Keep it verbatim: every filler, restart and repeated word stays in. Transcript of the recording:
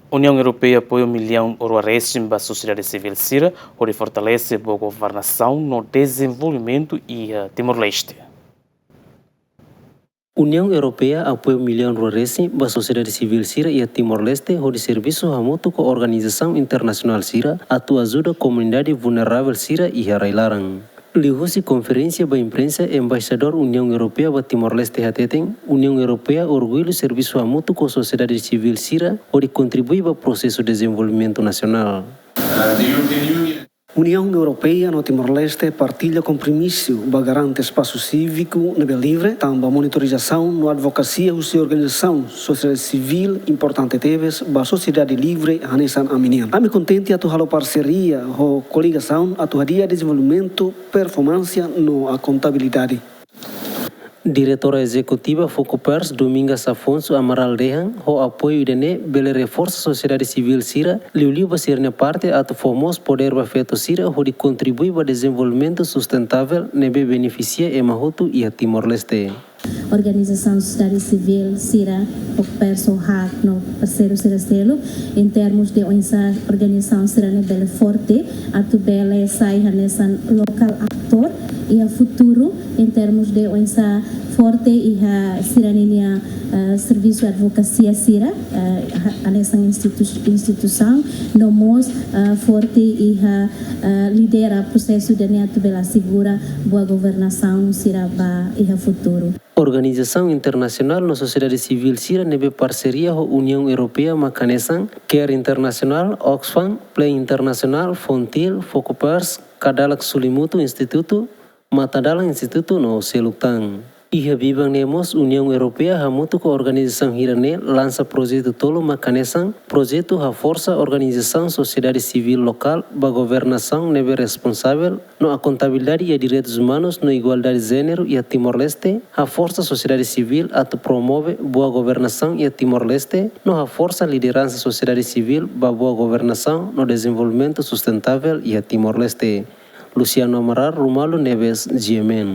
Uniaun Europeia apoia millaun rua resin ba sosiedade sivíl sira hodi fortalese boa governasaun no dezenvolvimentu iha Timor-Leste. Uniaun Europeia apoia millaun rua resin ba sosiedade sivíl sira iha Timor-Leste hodi servisu hamutuk ho organizasaun internasionál sira atu ajuda komunidade vulneravel sira iha rai-laran. Liuhusi konferénsia ba imprensa, Embaixadór Uniaun Europeia ba Timor-Leste hateten, Uniaun Europeia orgullu servisu hamutuk ho sosiedade sivíl sira hodi kontribui ba prosesu dezenvolvimentu nasionál. Uniaun Europeia no Timor-Leste partilla kompromisu ba garante espasu síviku ne'ebé livre, tanba monitorizasaun no advokasia husi organizasaun sosiedade sivíl importante tebes ba sosiedade livre hanesan ami-nian. Ami kontente atu halo parseria ho koligasaun atu hadi'a dezenvolvimentu, performánsia no akontabilidade. Diretora Ezekutiva Fokupers, Domingas Afonso Amaral dehan, ho apoiu ida-ne'e bele reforsa sosiedade sivíl sira, liuliu ba sira-nia parte atu fó mós podér ba feto sira hodi kontribui ba dezenvolvimentu sustentável ne'ebé benefisia ema hotu iha Timor-Leste. Organizasaun sosiedade sivíl sira, Fokupers ho haat no parseiru sira seluk, en termus de oinsá organizasaun sira-ne'e bele forte, atu bele sai hanesan lokál atór iha futuru, en termus de oinsá forte iha sira-ninia, eh, servisu advokasia sira, eh, ha-, hanesan institu-, instituisaun, no mós, eh, forte iha, eh, lidera prosesu ida-ne'e atu bele asegura boa governasaun sira ba iha futuru. Organizasaun internasionál no sosiedade sivíl sira ne'ebé parseria ho Uniaun Europeia mak hanesan CARE Internasionál, Oxfam, Plan Internasionál, Fontil, Fokupers, Kadalak Sulimutu Institutu, Matadalan Institutu no seluk tan. Iha biban ne'e mós Uniaun Europeia hamutuk ho organizasaun hirak-ne'e lansa projetu tolu mak hanesan projetu haforsa organizasaun sosiedade sivíl lokál ba governasaun ne'ebé responsavel no akontabilidade iha direitus umanus no igualdade jéneru iha Timor-Leste, haforsa sosiedade sivíl atu promove boa governasaun iha Timor-Leste, no haforsa lideransa sosiedade sivíl ba boa governasaun no dezenvolvimentu sustentável iha Timor-Leste. Luciano Amaral, Romualdo Neves, G M N.